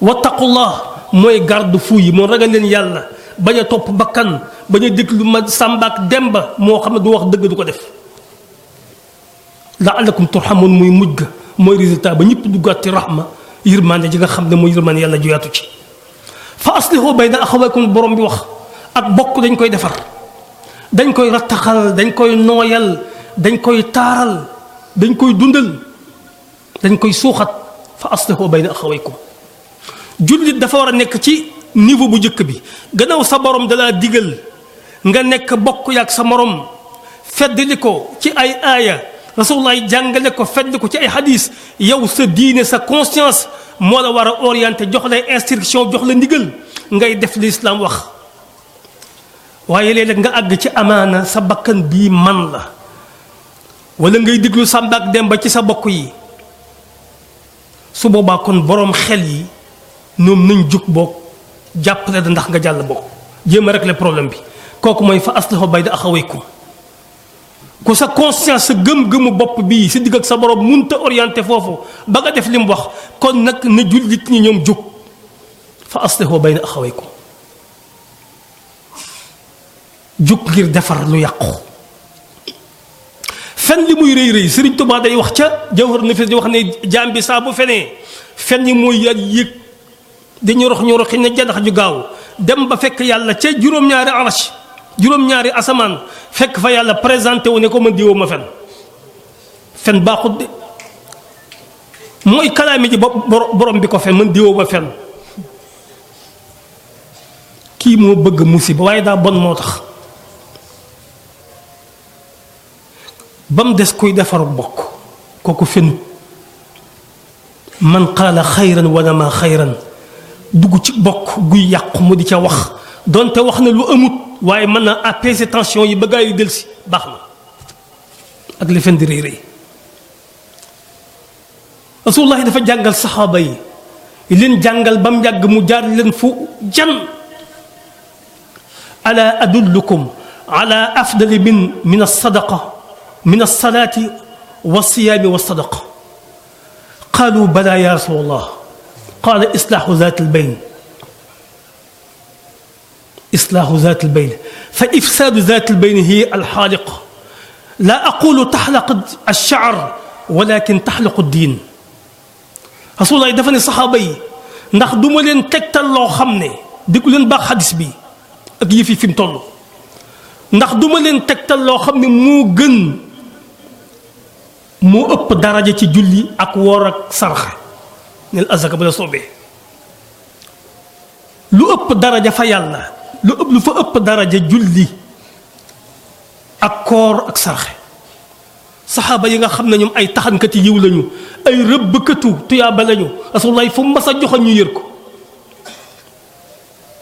wattaqullah mooy garde fou yi moo ragal leen yàlla bañ a topp bakkan bañ a déglu ma sàmbaak demba moo xam ne du wax dëgg du ko def la'allakum turhamun muy mujj ga mooy résultat ba ñëpp duggaat ci rahma yërmande ji nga xam ne mooy yërmande yàlla ju yaatu ci fa aslihu bayna axawaykum borom bi wax ak bokk dañ koy defar dañ koy rattaxal dañ koy nooyal dañ koy taaral dañ koy dundal dañ koy suuxat fa aslihu bayna axawaykum jullit dafa war a nekk ci niveau bu njëkk bi gannaaw sa borom dalaa digal nga nekk bokk yaak sa morom feddli ko ci ay aaya rasulullah jàngale ko feddli ko ci ay hadis yow sa diine sa conscience moo la war a orienté jox lay instruction jox la ndigal ngay def li islam wax waaye léeg-léeg nga àgg ci amaana sa bakkan bii man la wala ngay diglu sàmbaak dem ba ci sa bokk yi su boobaa kon borom xel yi ñoom nañ jug boog jàppale da ndax nga jàll boog jéem a régler problème bi kooku mooy fa aslihu bayna axawaykum ku sa conscience sa gëm-gëmu bopp bii si digg ak sa borom munta orienté foofu ba nga def li mu wax kon nag na jullit ñi ñoom jug fa aslihu bayna axawaykum jug ngir defar lu yàqu fen li muy rëy rëy Sëriñ Tuubaa day wax ca Jawhar Nafis di wax ne jaam bi saa bu fenee fen yi mooy yëg dañu rox ñu roxi ne janax ju gaaw dem ba fekk yàlla ca juróom-ñaari arash juróom-ñaari asamaan fekk fa yàlla présenté wu ne ko man diwoo ma fen baaxut de mooy kalaami ji borom bi ko fen man diwoo ma fen kii moo bëgg musiba waaye daa bon moo tax ba mu des kuy defaru bokk kooku fenut man qaala xayran wala ma xayran dugg ci bokk guy yàqu mu di ca wax donte wax na lu amut waaye mën na apaiser tension yi ba gaa yi delsi baax na ak li fen di rëy rëy rasulullah dafa jàngal saxaaba yi leen jàngal ba mu yàgg mu jaar leen fu jan ala adullukum ala afdali min alsadaqa min alsalati walsiyaami walsadaqa qaalu bala ya rasulallah قال إصلاح ذات البين إصلاح ذات البين فإفساد ذات البين هي الحالقة لا أقول تحلق الشعر ولكن تحلق الدين رسول الله دفن الصحابي ndax duma leen tegtal loo xam ne déglu leen baax xadis bi ak yëf yi fi mu toll ndax duma leen tegtal loo xam ne moo gën moo ëpp daraja ci julli ak woor ak saraxe nel azaka ba la soobee lu ëpp daraja fa yàlla lu fa ëpp daraja julli ak koor ak sarxe saxaaba yi nga xam ne ñoom ay taxankati yiw lañu ay rëbbkatu tuyaaba lañu rasulullah fu mas a joxoon ñu yër ko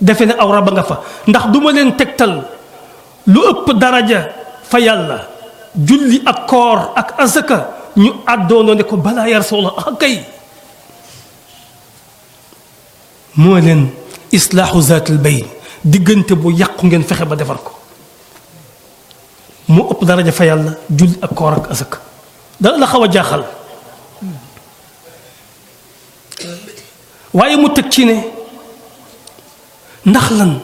defe ne aw raba nga fa ndax duma leen tegtal lu ëpp daraja fa yàlla julli ak koor ak azaka ñu àddoonoo ne ko balaa ya rasulullah ak kay moo leen islaaxu zaatil bayn diggante bu yàqu ngeen fexe ba defar ko mu ëpp daraja fa yàlla julli ak koor ak azaka dana la xaw a jaaxal waaye mu teg ci ne ndax lan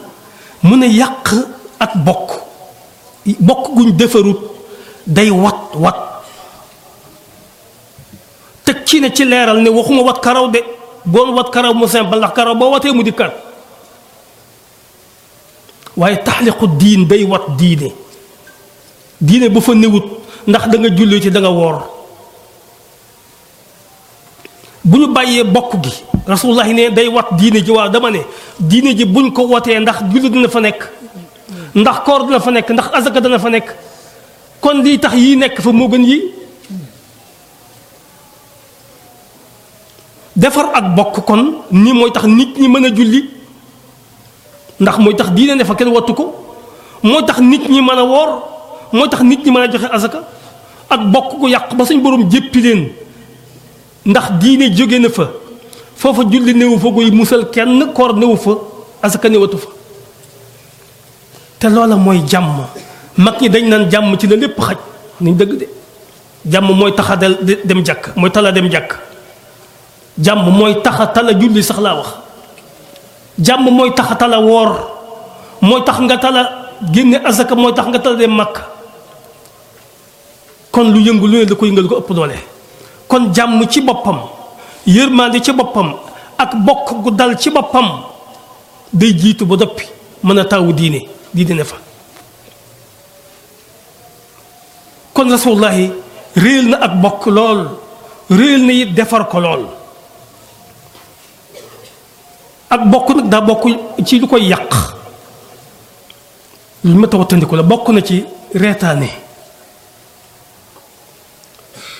mu ne yàq ak bokk guñ defarut day wat teg ci ne ci leeral ne waxuma wat karaw de boon wat karaw mu simple ndax karaw boo watee mu dikkaat waaye taxliqu diin day wat diine bu fa newut ndax da nga julli ci da nga woor bu ñu bàyyee bokk gi rasulullah ne day wat diine ji waaw dama ne diine ji buñ ko watee ndax julli dina fa nekk ndax koor dina fa nekk ndax azaka dina fa nekk kon lii tax yii nekk fa moo gën yi defar ak bokk kon ni mooy tax nit ñi mën a julli ndax mooy tax diine ne fa kenn wattu ko mooy tax nit ñi mën a woor mooy tax nit ñi mën a joxe azaka ak bokk ko yàq ba suñ borom jéppi leen ndax diine jóge na fa foofa julli néewu fa guy musal kenn koor néewu fa azaka néewatu fa te loola mooy jàmm mag ñi dañ naan jàmm ci la lépp xaj nañ dëgg de jàmm mooy taxa dem jàkk mooy tala dem jàkk jàmm mooy taxa tala julli sax laa wax jàmm mooy tax a tala woor mooy tax nga tala génne azaka mooy tax nga tala dem Makka kon lu yëngu lu ne da ko yëngal ko ëpp doole kon jàmm ci boppam yërmande ci boppam ak bokk gu dal ci boppam day jiitu ba doppi mën a tawu diine ne fa kon rasulullahi réel na ak bokk lool réel na it defar ko lool ak bokk nag daa bokk ci lu koy yàq lu ma tawattandiku la bokk na ci reetaane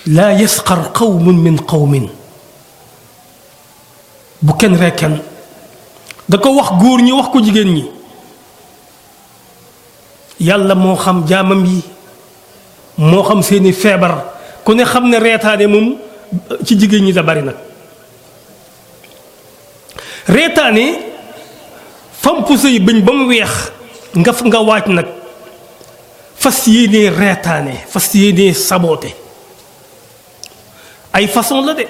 laa yasxar qawmun min qawmin bu kenn ree kenn da ko wax góor ñi wax ko jigéen ñi yàlla moo xam jaamam yi moo xam seeni feebar ku ne xam ne reetaane moom ci jigéen ñi la bari nag reetaane famp say bëñ ba mu weex nga waaj nag fas yéenee reetaane fas yéenee saboote ay façon la de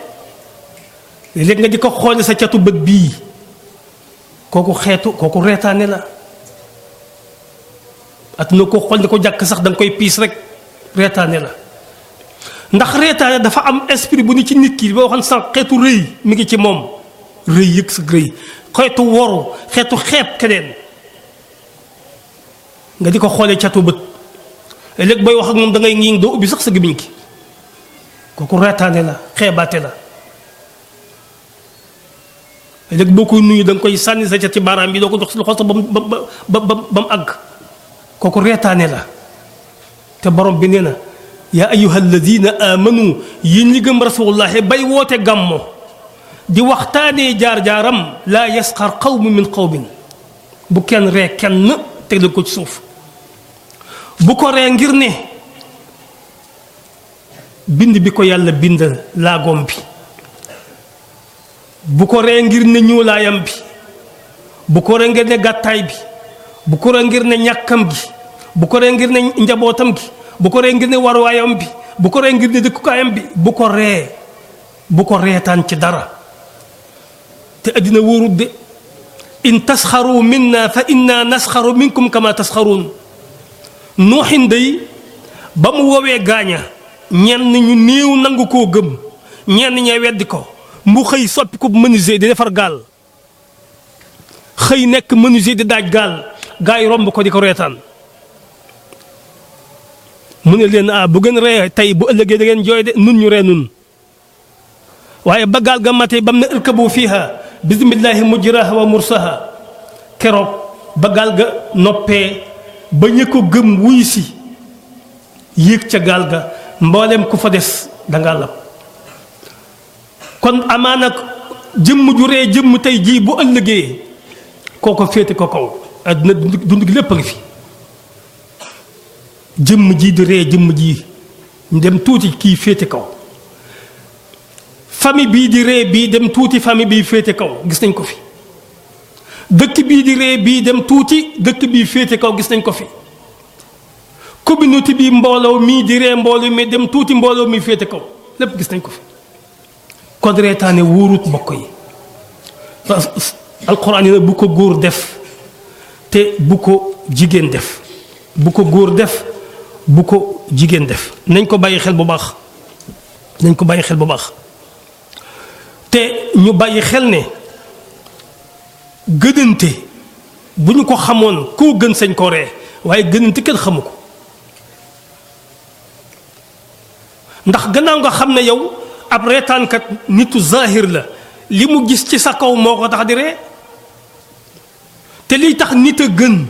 léegi nga di ko xoole sa catu bët bii kooku reetaane la at na ko xool ni ko jàkk sax da nga koy piis rek reetaane la ndax reetaane dafa am esprit bu ni ci nit ki boo waxoon sànq xeetu rëy mi ngi ci moom rëy yëg sa rëy xeetu woru xeetu xeeb keneen nga di ko xoolee catu bët léegi booy wax ak moom da ngay ngiing doo ubbi sax sa gémmiñ gi kooku reetaane la xeebaate la léegi boo koy nuyu da nga koy sànni sa cat ci baaraam bi doo ko jox si loxo sax ba mu àgg kooku reetaane la te borom bi nee na yaa ayyuha alladina amanu yéen ñi gëm rasulullahi bay woote gàmmo di waxtaanee jaar-jaaram laa yasxar qawmu min qawmin bu kenn ree kenn teg leen ko ci suuf bu ko ree ngir ne bind bi ko yàlla bind laagoom bi bu ko ree ngir ne ñuulaayam bi bu ko ree ngir ne gàttaay bi bu ko ree ngir ne ñàkkam gi bu ko ree ngir ne njabootam gi bu ko ree ngir ne waruwaayam bi bu ko ree ngir ne dëkkukaayam bi bu ko reetaan ci dara te addina wóorut de in tasxaru minna fa inna nasxaru minkum kama tasxaruun nooxin day ba mu woowee gaaña ñenn ñu néew nangu koo gëm ñenn ñee weddi ko mu xëy soppi ko menuisier di defar gaal xëy nekk menuisier di daaj gaal gaa yi romb ko di ko reetaan mu ne leen bu gën ree tey bu ëllëgee da ngeen jooy de nun ñu ree nun waaye ba gaal ga matee bam ne irkabu fiiha bismillahi mujraha wa mursaha keroog ba gaal ga noppee ba ñë ko gëm wuy si yéeg ca gaal ga mboolem ku fa des danga lab kon amaana jëmm ju ree jëmm tey jii bu ëllëgee kooko féete ko kaw àdduna dund gi lépp a ngi fi jëmm ji di ree jëmm ji ñu dem tuuti kii féete kaw famille bii di ree bii dem tuuti famille bii féete kaw gis nañ ko fi dëkk bii di ree bii dem tuuti dëkk bii féete kaw gis nañ ko fi communauté bii mbooloo mii di ree mbooloo mi dem tuuti mbooloo mi féete kaw lépp gis nañ ko fi kon reetaane wóorut mbokk yi alquran yi nag bu ko góor def te bu ko jigéen def bu ko góor def bu ko jigéen def nañ ko bàyyi xel bu baax nañ ko bàyyi xel bu baax te ñu bàyyi xel ne gënante bu ñu ko xamoon koo gën sañ ko ree waaye gënante kenn xamu ko ndax gannaaw nga xam ne yow ab reetaankat nitu zahir la li mu gis ci sa kaw moo ko tax di ree te liy tax nit a gën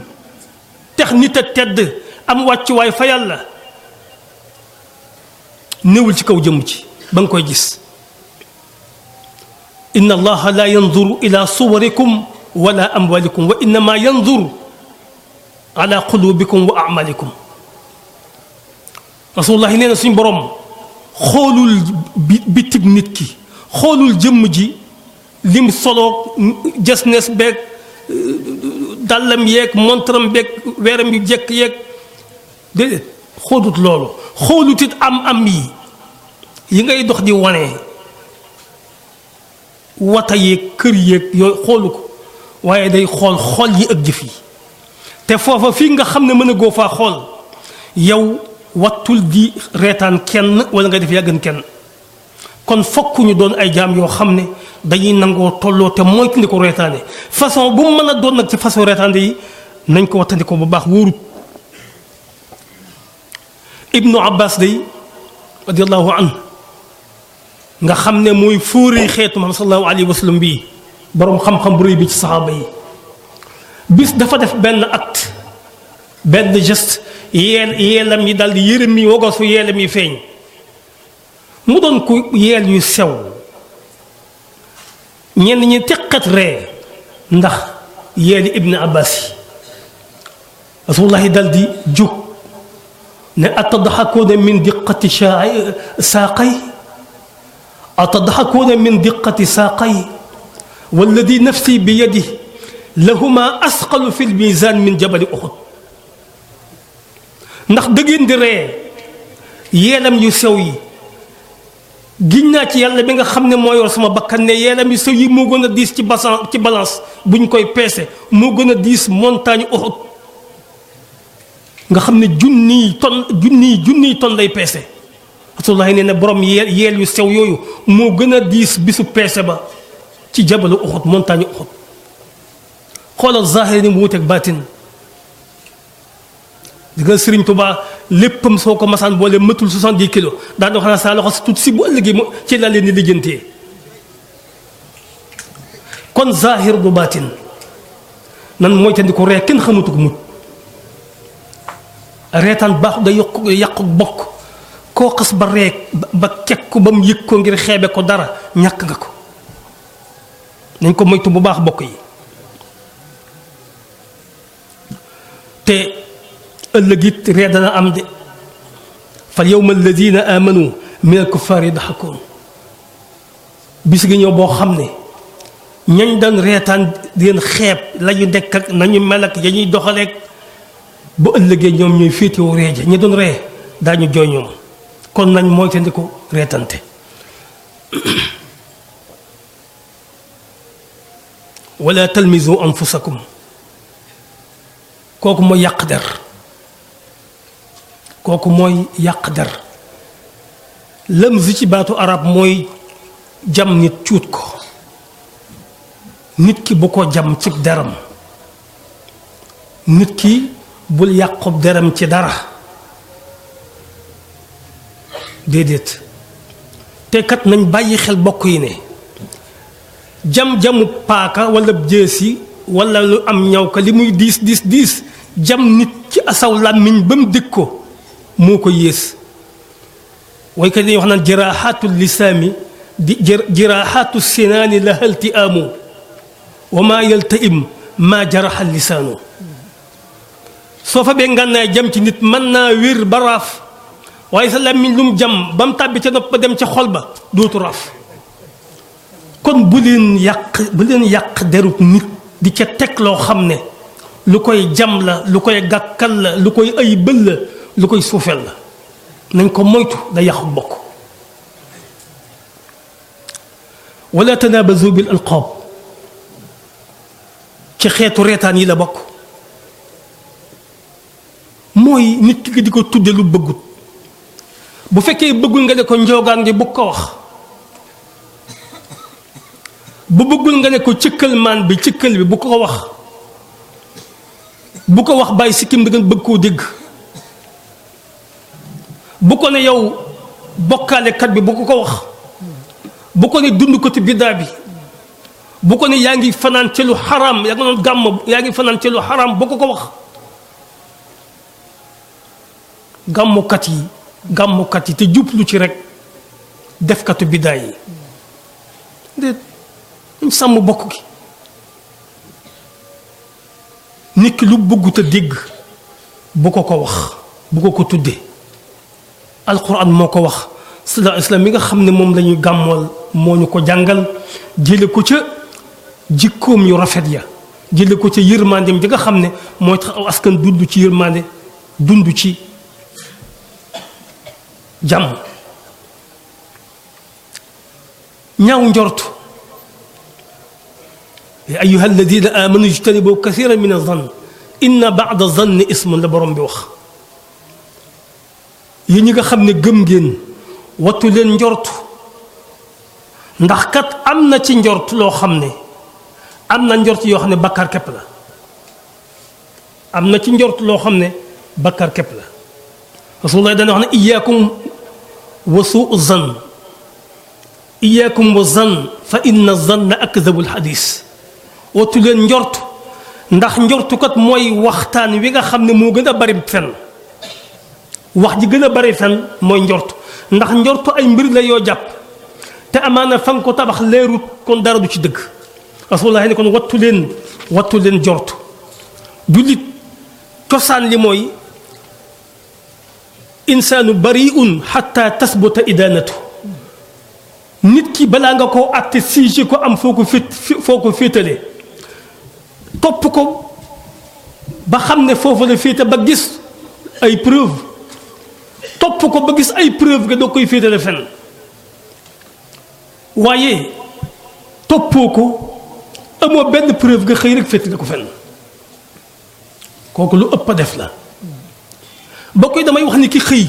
tax nit a tedd am wàccuwaay fa yàlla néewul ci kaw jëmm ci ba nga koy gis inna allaha la yanzuru ila suwarikum wala amwalikum wa innama yanzuru ala qulubikum wa amalikum rasulullahi nee na suñ borom xoolul bitib nit ki xoolul jëmm ji lim solo jesnes beeg dàllam yeeg montram beeg weeram yu jekk yeeg déedéet xoolut loolu xoolut it am yi ngay dox di wane wata yeeg kër yeeg yooyu xoolu ko waaye day xool xol yi ak jëf yi te foofa fii nga xam ne mën a goo faa xool yow wattul di reetaan kenn wala nga def yàggan kenn kon fokk ñu doon ay jaam yoo xam ne dañuy nangoo tolloo te moytandi ko reetaane façon bu mu mën a doon nag ci façon reetaande yi nañ ko wattandi ko bu baax wóorut ibnu abbas day radiallahu anhu nga xam ne mooy fóoree xeetu Muhammad sallallahu alayhi wa sallam bii boroom xam-xam bu rëy bi ci saxaaba yi bis dafa def benn acte benn geste yeelam yi daldi yërëm yi wogosu yeelam yi feeñ mu doon ku yeel yu sew ñenn ñi teqat ree ndax yeeli ibn abbas yi rasulullahi daldi jóg ne atadxakuuna min diqati saaqay atadxakuuna min diqati saaqay walladi nafsi bi yadi lahuma asqalu fi lmisan min jabali uxud ndax dëggeen di ree yeelam yu sew yi giñ naa ci yàlla bi nga xam ne moo yor sama bakkan ne yeelam yu sew yi moo gën a diis ci balance buñ koy peese moo gën a diis montagne Uhud nga xam ne junniy ton lay peese Rasulullahi nee na borom yeel yu sew yooyu moo gën a diis bisu peese ba ci jabalu Uhud montagne Uhud xoolal zahir ni mu wuteeg baatin di nga Sëriñ Tuubaa léppam soo ko masaan boole mëtul 70 kilos daan wax naa saa loxo si tuuti si bu ëllëgee ci la leen di lijjantee kon zahir du baatin nan mooy tandi ko ree kenn xamutu ko mujj reetaan baaxu da yàqu bokk koo xas ba ree ba kekk ko ba mu yëg ko ngir xeebe ko dara ñàkk nga ko nañ ko moytu bu baax bokk yi te ëllëg it ree dana am de fal yawma alladina amanu min alkuffaari yadxakuun bis gi ñëw boo xam ne ñañ doon reetaan di leen xeeb la ñu nekk ak nañu mel ak ya ñuy doxaleeg bu ëllëgee ñoom ñooy féetewoo ree ja ñi doon ree daañu jooy ñoom kon nañ moytandiku reetante wala talmizu anfusakum kooku mooy yàq der kooku mooy yàq der lëmzi ci baatu arab mooy jam nit cuut ko nit ki bu ko jam ci deram nit ki bul yàqub deram ci dara déedéet te kat nañ bàyyi xel bokk yi ne jam-jamu paaka wala jësi wala lu am ñaw ka li muy diis jam nit ci asaw làmmiñ ba mu dégg ko moo ko yées waykat yi wax naan jiraaxaatu lisaami di jiraaxaatu sinaani laha iltiaamu wa maa yaltaim maa jaraxa lisaanu soo fa bee ngànnaay jam ci nit mën naa wér ba raaf waaye sa làmmiñ lu mu jam ba mu tàbbi ca nopp ba dem ca xol ba dootu raaf kon bu leen yàq derut nit di ca teg loo xam ne lu koy jam la lu koy gàkkal la lu koy ayibal la lu koy suufeel la nañ ko moytu da yàqu bokk wala tanaabazu bil alqaab ci xeetu reetaan yi la bokk mooy nit ki di ko tudde lu bëggut bu fekkee bëggul nga ne ko njoogaan gi bu ko wax bu bëggul nga ne ko cëkkal maan bi cëkkal bi bu ko wax bu ko wax bàyyi sikkim bi nga bëgg koo dégg bu ko ne yow bokkaalekat bi bu ko wax bu ko ne dund ko ci biddaa bi bu ko ne yaa ngi fanaan ci lu xaraam yaa ngi doon gàmm yaa ngi fanaan ci lu xaraam bu ko wax gàmmukat yi te jublu ci rek defkatu biddaa yi déet ñu sàmm bokk gi nit ki lu bëggut a dégg bu ko wax bu ko tuddee alquran moo ko wax sallallahu alayhi wa sallam mi nga xam ne moom la ñuy gàmmool moo ñu ko jàngal jële ko ca jikkoom yu rafet ya jële ko ca yërmandeem di nga xam ne mooy tax aw askan dund ci yërmande dund ci jàmm ñaaw njort ya ayyuha alladina amanu ijtanibu kathiran min azann inna ba'da zanni ismun la borom bi wax yéen ñi nga xam ne gëm ngeen wattu leen njort ndax kat am na ci njort loo xam ne am na njort yoo xam ne bakkaar képp la am na ci njort loo xam ne bakkaar képp la rasulullah dana wax ne iyaakum wa suu zann iyaakum wa zann fa inna zanna akdabul xadis wattu leen njort ndax njortu kat mooy waxtaan wi nga xam ne moo gën a bari fen wax ji gën a bari fen mooy njort ndax njortu ay mbir la yoo jàpp te amaana fa nga ko tabax leerut kon dara du ci dëgg rasulullah ne kon wattu leen njort jullit cosaan li mooy insaanu bariun xatta tasbuta idaanatu nit ki balaa nga koo àtte siige ko am foo ko féetale topp ko ba xam ne foofu la féete ba gis ay preuve topp ko ba gis ay preuve nga doo koy féetale fenn waaye toppoo ko amoo benn preuve nga xëy rek féetale ko fenn kooku lu ëpp a def la ba koy damay wax ni ki xëy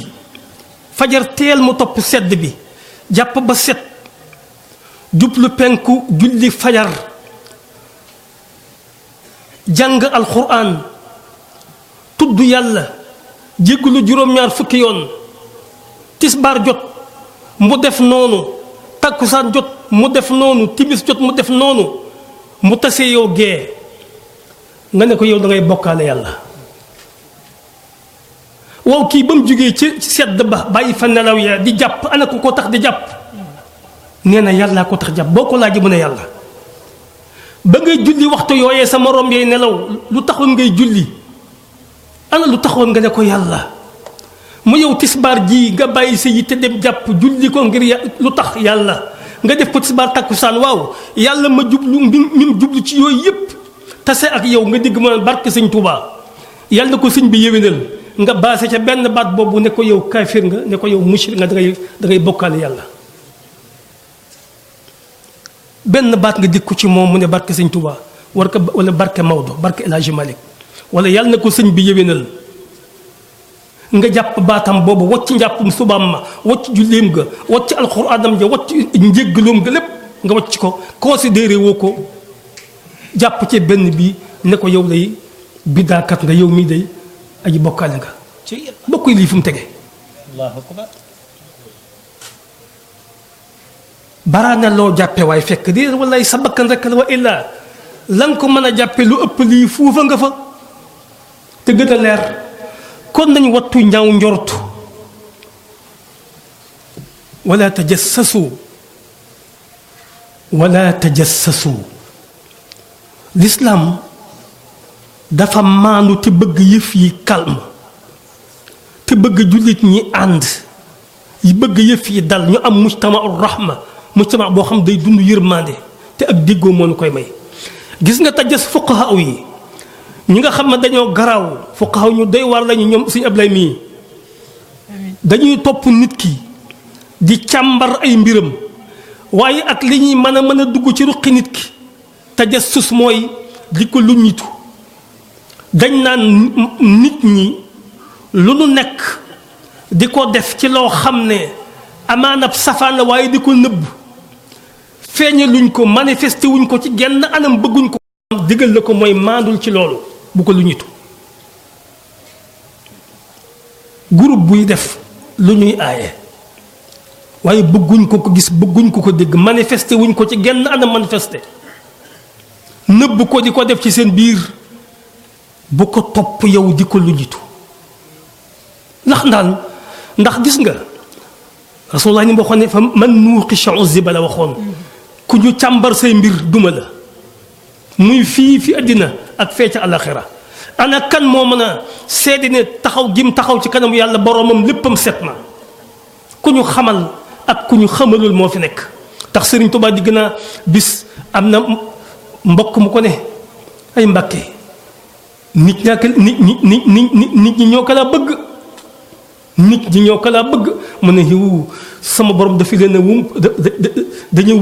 fajar teel mu topp sedd bi jàpp ba set jublu penku julli fajar jàng alquran tudd yàlla jéggulu juróom-ñaar fukki yoon tisbaar jot mu def noonu takkusaan jot mu def noonu timis jot mu def noonu mu tasee yow gee nga ne ko yow da ngay bokkaale yàlla waaw kii ba mu jógee ci sedd ba bàyyi fa nelaw ya di jàpp ana ko tax di jàpp nee na yàllaa ko tax jàpp boo ko laajee mu ne yàlla ba ngay julli waxtu yooyee sa morom yee nelaw lu taxoon ngay julli ana lu taxoon nga ne ko yàlla mu yow tisbaar ji nga bàyyi sa yitte dem jàpp julli ko ngir lu tax yàlla nga def ko tisbaar takkusaan waaw yàlla ma jublu mi jublu ci yooyu yëpp tase ak yow nga dégg ma barke sëñ Tuubaa yàlla na ko sëñ bi yéwénal nga baase ca benn baat boobu ne ko yow kaafir nga ne ko yow mushrik nga da ngay bokkaale yàlla benn baat nga dikku ci moom mu ne barke sëñ Tuubaa war ko wala barke Maodo barke El Hadji Malick wala yàlla na ko sëñ bi yéwénal nga jàpp baatam boobu wacc njàppum subaam ma wacc julleem ga wacc alxuraanam ja wacc njéggaloom ga lépp nga wacc ko considéré woo ko jàpp ci benn bi ne ko yow day biddaakat nga yow mii day aji bokkaale nga bokk lii fu mu tege allahu akbar baraana loo jàppe waaye fekk di wallaay sa bakkan rek la wa illaa la nga ko mën a jàppe lu ëpp lii fuufa nga fa te gën a leer kon nañ wattu ñaaw njortu wala tajassasu l'islam dafa maandu te bëgg yëf yi calme te bëgg jullit ñi ànd yi bëgg yëf yi dal ñu am mujtamaul rahma mujtama boo xam day dund yërmande te ak déggoo moo ñu koy may gis nga tajas fuqaha yi ñi nga xam ne dañoo garaaw fuqaha ñu doy war lañu ñoom suñu Ablaye mii dañuy topp nit ki di càmbar ay mbiram waaye ak li ñuy mën a dugg ci ruqi nit ki tajassus mooy di ko lu ñitu dañ naan nit ñi lu nu nekk di ko def ci loo xam ne amaanab safaan la waaye di ko nëbb feeñe luñ ko manifesté wuñ ko ci genn anam bëgguñ ko digal la ko mooy maandul ci loolu bu ko lu ñitu groupe buy def lu ñuy aaye waaye bëgguñ ko gis bëgguñ ko dégg manifesté wuñ ko ci genn anam manifesté nëbb ko di ko def ci seen biir bu ko topp yow di ko lu ñitu ndax gis nga rasulullah ni ma waxoon ne fa man nuuqisha uzziba la waxoon ku ñu càmbar say mbir duma la muy fii fi àddina ak fee ca alaxira ana kan moo mën a seede ne taxaw gim taxaw ci kanamu yàlla boromam léppam set na ku ñu xamal ak ku ñu xamalul moo fi nekk tax Sëriñ Tuubaa di gën a bis am na mbokk mu ko ne ay mbàkke nit ñi ñoo ko laa bëgg nit ñi ñoo ko laa bëgg mu ne yow sama borom dafa leen a dañuy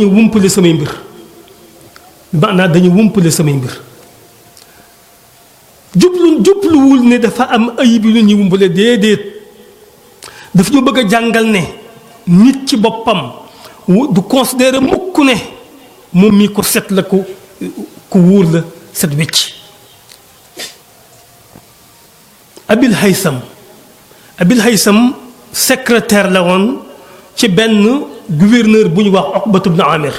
wumpale samay mbir maanaam dañu wumpale samay mbir jubluwul ne dafa am ayib yu ñuy wumpale déedéet daf ñu bëgg a jàngal ne nit ci boppam du considéré mukk ne moom mii ko set la ku wóor la set wecc Abil Haysam secrétaire la woon ci benn gouverneur bu ñu wax Uqbatu bnu Amir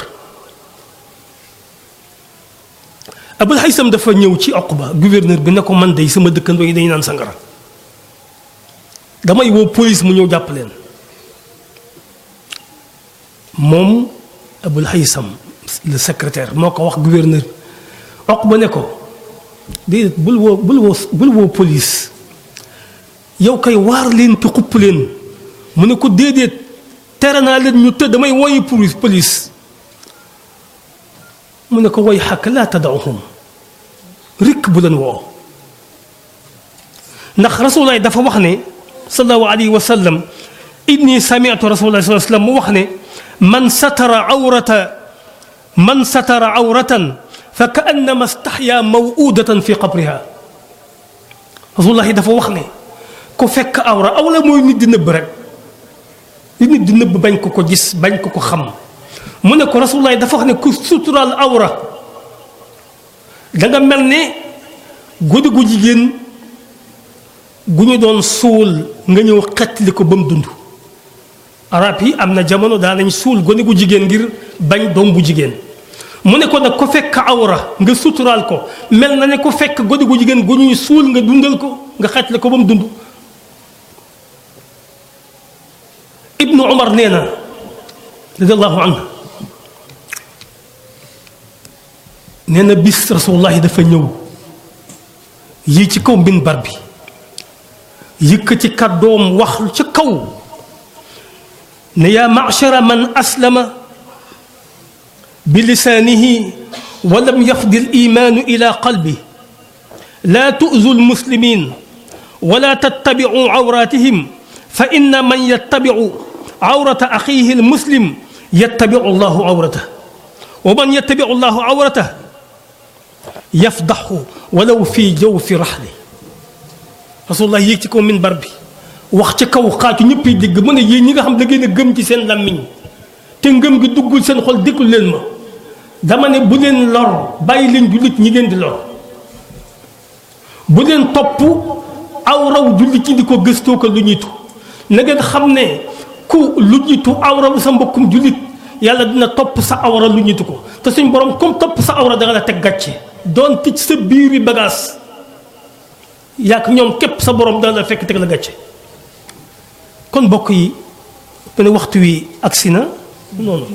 Abul Haysam dafa ñëw ci Uqba gouverneur bi ne ko man day sama dëkkandoo yi dañu naan sangara damay woo police mu ñëw jàpp leen moom Abul Haysam le secrétaire moo ko wax gouverneur Uqba ne ko déedéet bul woo police yow kay waar leen te xupp leen mu ne ko déedéet tere naa leen ñu tëdd damay woyi police mu ne ko way xàkk laa tadauhum rikk bu leen woo ndax rasulullahi dafa wax ne sallallahu alayhi wa sallam inni sami'tu rasulullahi sallallahu alayhi wa sallam mu wax ne man satara awratan fa kaannama staxya mawudatan fi qabriha rasulullahi dafa wax ne ku fekk awra mooy nit di nëbb rek nit di nëbb bañ ko gis bañ ko xam mu ne ko rasulullahi dafa wax ne ku suturaal awra danga mel ne guddi gu jigéen gu ñu doon suul nga ñëw xettali ko ba mu dund arab yi am na jamono daa nañ suul gone gu jigéen ngir bañ doom bu jigéen mu ne ko nag ku fekk awra nga suturaal ko mel na ne ku fekk gone gu jigéen gu ñuy suul nga dundal ko nga xettali ko ba mu dund ibnu umar nee na radiallahu anhu nee na bis rasulullahi dafa ñëw yii ci kaw minbar bi yëkkati kàddoom wax ci kaw ne yaa ma'shara man aslama bi lisaanihi wa lam yafdi al-iimaanu ila qalbi laa tu'zu al-muslimiin wa laa tattabi'u awraatihim fa inna man yattabi'u awrata axiihi al-muslim yattabi'u Allahu awratahu wa man yattabi'u Allahu awratahu yafdaxu walaw fi jawfi raxli rasulullah yéeg ci kaw minbar bi wax ci kaw xaatu ñëpp yi dégg mu ne yéen ñi nga xam da ngeen a gëm ci seen làmmiñ te ngëm gi duggul seen xol déglu leen ma dama ne bu leen lor bàyyi leen jullit ñi ngeen di lor bu leen topp awraw jullit ci di ko gëstoo ko lu ñitu na ngeen xam ne ku lu ñitu awraw sa mbokkum jullit yàlla dina topp sa awra lu ñitu ko te suñ borom comme topp sa awra danga la teg gàcce doon tëj sa biiri bagaas yàq ñoom képp sa borom dana la fekk teg la gàcce kon mbokk yi ne waxtu wi agsi na noonu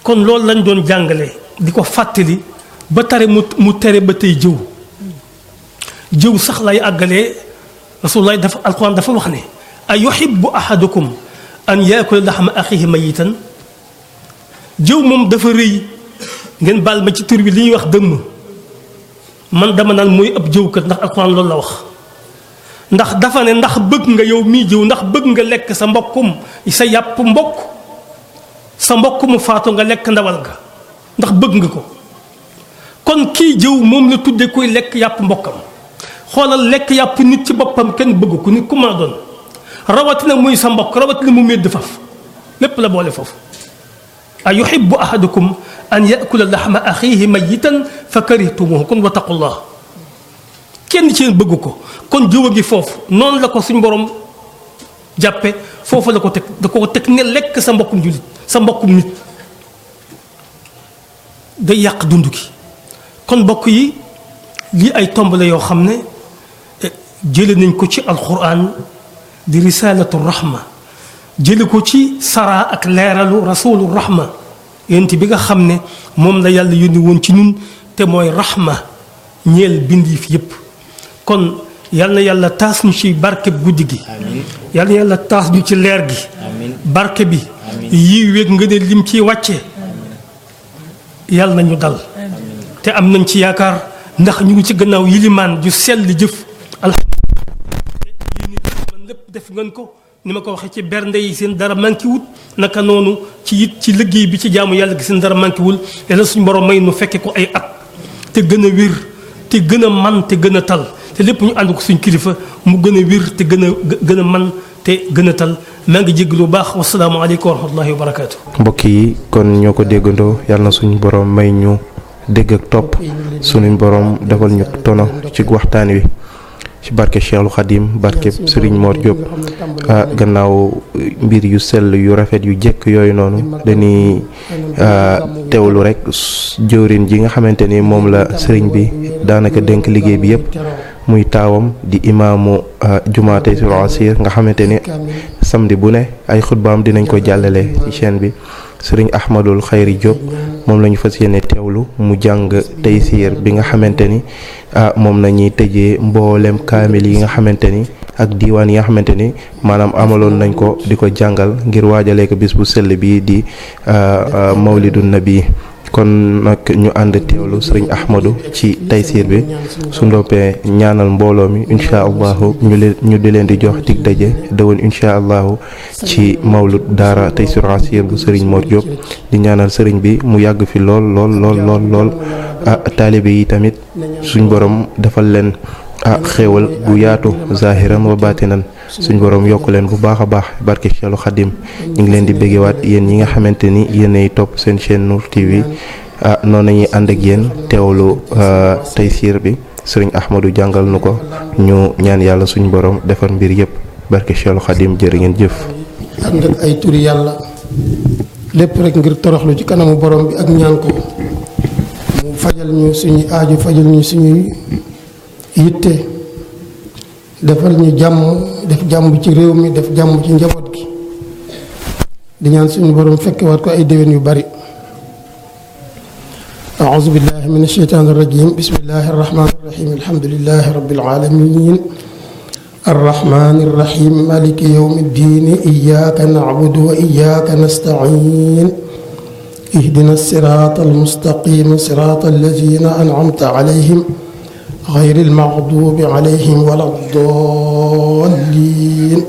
kon loolu lañ doon jàngale di ko fàttali ba tare mu tere ba tey jëw sax lay àggalee rasulullah dafa alquran dafa wax ne a yuhibbu ahadukum an yaakula laxma axihi mayitan jëw moom dafa rëy ngeen baal ma ci tur bi li ñuy wax dëmm man dama naan mooy ab jëwkat ndax alxuraan loolu la wax ndax dafa ne ndax bëgg nga yow mii jëw ndax bëgg nga lekk sa mbokkum sa yàpp mbokk sa mbokk mu faatu nga lekk ndawal ga ndax bëgg nga ko kon kii jëw moom la tudde koy lekk yàpp mbokkam xoolal lekk yàpp nit ci boppam kenn bëgg ko nit ku mën a doon rawatina muy sa mbokk rawatina mu médd faf lépp la boole foofu a yuhibbu ahadukum an yakula laxma axiihi mayitan fa karihtumuhu kon wattaqullah kenn ci yéen bëgg ko kon jëw a ngi foofu noonu la ko suñ borom jàppe foofu la ko teg da ko teg ne lekk sa mbokkum jullit sa mbokkum nit day yàq dund gi kon mbokk yi lii ay tomb la yoo xam ne jële nañ ko ci alquran di risalatu rahma jële ko ci sara ak leeralu rasulu rahma yonent bi nga xam ne moom la yàlla yónni woon ci ñun te mooy rahma ñeel bindi fi yépp kon yal na yàlla taas ñu ci barke guddi gi yal na yàlla taas ñu ci leer gi barke bi yi wéeg nga ne lim ciy wàcce yàlla na ñu dal te am nañ ci yaakaar ndax ñu ngi ci gannaaw yilimaan ju sell jëf alhamdulilah man lépp def ngeen ko ni ma ko waxee ci bernde yi seen dara manqué wut naka noonu ci liggéey bi ci jaamu yàlla gi seen dara manqué wul yàlla suñu borom may nu fekke ko ay at te gën a wér te gën a man te gën a tal te lépp ñu ànd ko suñ kilifa mu gën a wér te gën a man te gën a tal maa ngi jégg lu baax wasalaamaaleykum wa rahmatullahi wa barakaatu. mbokk yi kon ñoo ko déggandoo yàlla na suñu borom may ñu dégg ak topp suñu borom defal ñu tono ci waxtaan wi ci barke Cheikhul Khadim barke Serigne Mor Diop gannaaw mbir yu sell yu rafet yu jekk yooyu noonu dañuy teewlu rek jëwrin ji nga xamante ni moom la Serigne bi daanaka dénk liggéey bi yëpp muy taawam di imaamu jumaa Taysiroul Assir nga xamante ni samedi bu ne ay xutbaam dinañ ko jàllale ci chaîne bi Serigne Ahmadul Khayri Diop moom la ñu fas yéene teewlu mu jàng Taysir bi nga xamante ni moom la ñuy tëjee mboolem kaamil yi nga xamante ni ak diiwaan yi nga xamante ni maanaam amaloon nañ ko di ko jàngal ngir waajalee ko bis bu sell bi di mawlidun nabi kon nag ñu ànd teewlu Serigne Ahmadou ci Taysir bi su ndoppee ñaanal mbooloo mi incha allahu ñu di leen di jox dig daje dëwën incha allahu ci mawlud daara Taysiroul Assir bu Serigne Mor Diop di ñaanal Serigne bi mu yàgg fi lool taalibe yi tamit suñ borom defal leen xéewal gu yaatu zahiran wa batinan suñ borom yokk leen bu baax a baax barke Cheikhul Khadim ñu ngi leen di béggewaat yéen ñi nga xamante ni yéenay topp seen chaîne Nour TV noonu nañuy ànd ak yéen teewlu Taysir bi Serigne Ahmadou jàngal nu ko ñu ñaan yàlla suñ borom defar mbir yëpp barke Cheikhul Khadim jërë ngeen jëf. ànd ak ay turi yàlla lépp rek ngir toroxlu ci kanamu borom bi ak ñaan ko mu fajal ñu suñu aaju fajal ñu suñuy yitte defal ñu jàmm def jàmm ci réew mi def jàmm ci njaboot gi di ñaan suñu borom fekkewaat ko ay déwén yu bari. أعوذ بالله من الشيطان الرجيم بسم الله الرحمن الرحيم الحمد لله رب العالمين الرحمن الرحيم مالك يوم الدين إياك نعبد وإياك نستعين اهدنا الصراط المستقيم صراط الذين أنعمت عليهم غير المغضوب عليهم ولا الضالين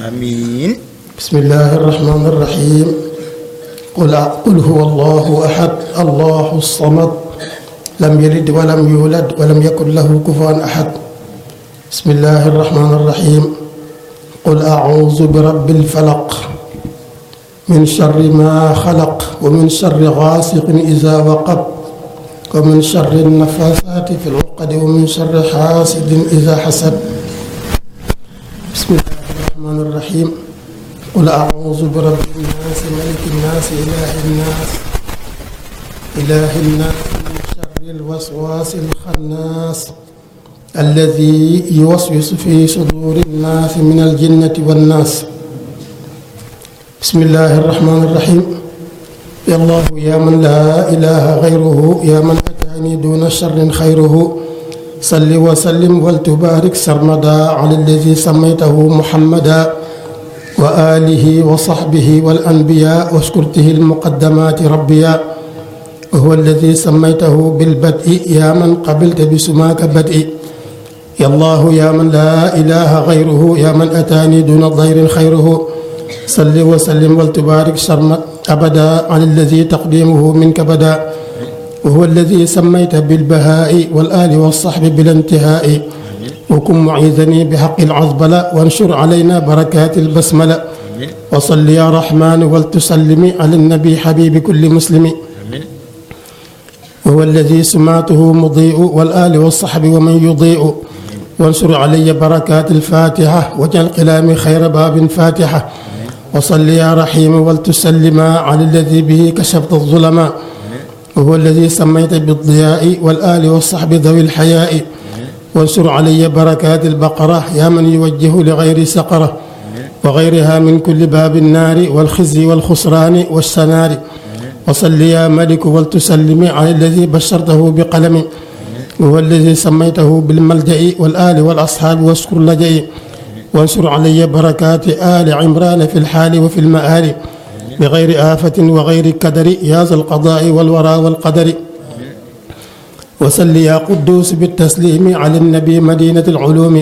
آمين. بسم الله الرحمن الرحيم قل هو الله أحد الله الصمد لم يلد ولم يولد ولم يكن له كفوا أحد بسم الله الرحمن الرحيم قل أعوذ برب الفلق من شر ما خلق ومن شر غاسق إذا وقب ومن شر النفاثات في العقد ومن شر حاسد إذا حسد بسم الله الرحمن الرحيم قل أعوذ برب الناس ملك الناس إله الناس من شر الوسواس الخناس الذي يوسوس في صدور الناس من الجنة والناس بسم الله الرحمن الرحيم يا الله يا من لا إله غيره يا من أتاني دون شر خيره صل وسلم ولتبارك سرمدا على الذي سميته محمدا وآله وصحبه والأنبياء واشكرته المقدمات ربيا وهو الذي سميته بالبدء يا من قبلت بسماك بدء يا الله يا من لا إله غيره يا من أتاني دون ضير خيره صل وسلم ولتبارك شرمت أبدا على الذي تقديمه منك بدا وهو الذي سميت بالبهاء والآل والصحب بلا انتهاء وكن معيذني بحق العزبلة وانشر علينا بركات البسملة وصل يا رحمن ولتسلمي على النبي حبيب كل مسلم وهو الذي سماته مضيء والآل والصحب ومن يضيء وانشر علي بركات الفاتحة واجعل قلامي خير باب فاتحة وصل يا رحيم ولتسلما على الذي به كشفت الظلماء وهو الذي سميت بالضياء والآل والصحب ذوي الحياء وانشر علي بركات البقرة يا من يوجه لغير سقرة وغيرها من كل باب النار والخزي والخسران والسنار وصل يا ملك ولتسلمي على الذي بشرته بقلم وهو الذي سميته بالملجأ والآل والأصحاب واشكر لجئي وانشر علي بركات آل عمران في الحال وفي المآل بغير آفة وغير كدر يا ذا القضاء والورى والقدر وصل يا قدوس بالتسليم على النبي مدينة العلوم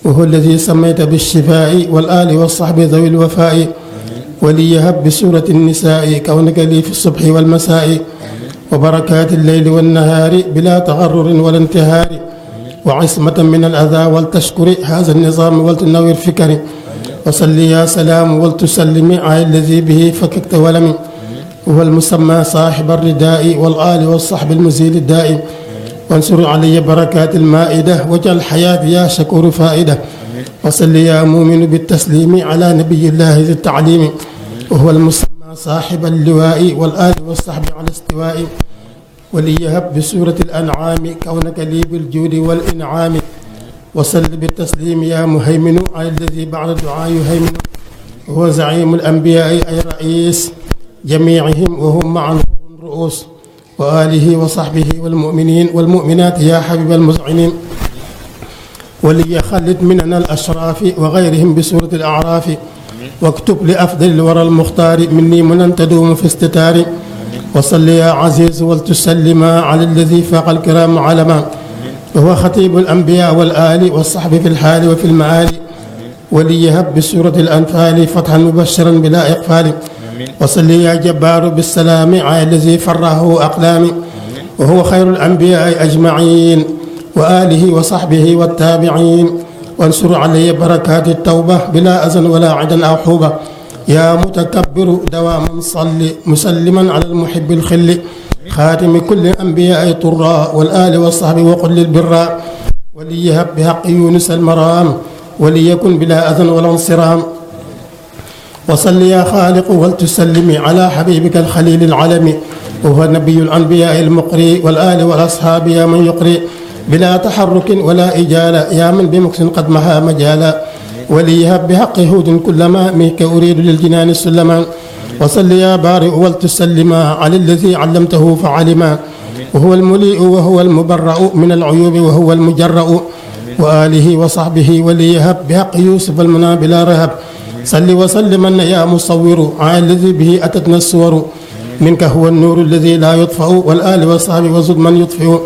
وهو الذي سميت بالشفاء والآل والصحب ذوي الوفاء وليهب بسورة النساء كونك لي في الصبح والمساء وبركات الليل والنهار بلا تغرر ولا انتهار وعصمة من الأذى ولتشكر هذا النظام ولتنور فكري وصل يا سلام ولتسلم على الذي به فككت ولمي وهو المسمى صاحب الرداء والآل والصحب المزيل الدائم وانصر علي بركات المائدة واجعل حياتي يا شكور فائدة وصل يا مؤمن بالتسليم على نبي الله ذي التعليم وهو المسمى صاحب اللواء والآل والصحب على استواء وليهب بسورة الأنعام كونك لي بالجود والإنعام وصل بالتسليم يا مهيمن على الذي بعد الدعاء يهيمن وهو زعيم الأنبياء أي رئيس جميعهم وهم معا رؤوس وآله وصحبه والمؤمنين والمؤمنات يا حبيب المذعنين وليخلد مننا الأشراف وغيرهم بسورة الأعراف واكتب لأفضل الورى المختار مني منن تدوم في استتار وصل يا عزيز ولتسلما على الذي فاق الكرام علما وهو خطيب الأنبياء والآل والصحب في الحال وفي المعالي وليهب بسورة الأنفال فتحا مبشرا بلا إقفال وصل يا جبار بالسلام على الذي فره أقلامي وهو خير الأنبياء أجمعين وآله وصحبه والتابعين وانصر علي بركات التوبة بلا أذن ولا عدا أو حوبة يا متكبر دواما صل مسلما على المحب الخل خاتم كل الأنبياء طراء والآل والصحب وقل للبراء وليهب بحق يونس المرام وليكن بلا أذن ولا انصرام وصل يا خالق ولتسلمي على حبيبك الخليل العلمي وهو نبي الأنبياء المقري والآل والأصحاب يا من يقري بلا تحرك ولا إجالة يا من بمكس قد محى مجالا وليهب بحق هود كلما منك أريد للجنان السلما وصل يا بارئ ولتسلما على الذي علمته فعلما وهو المليء وهو المبرأ من العيوب وهو المجرأ وآله وصحبه وليهب بحق يوسف المنى بلا رهب صل وسلم يا مصور على الذي به أتتنا الصور منك هو النور الذي لا يطفأ والآل والصحب وزد من يطفئ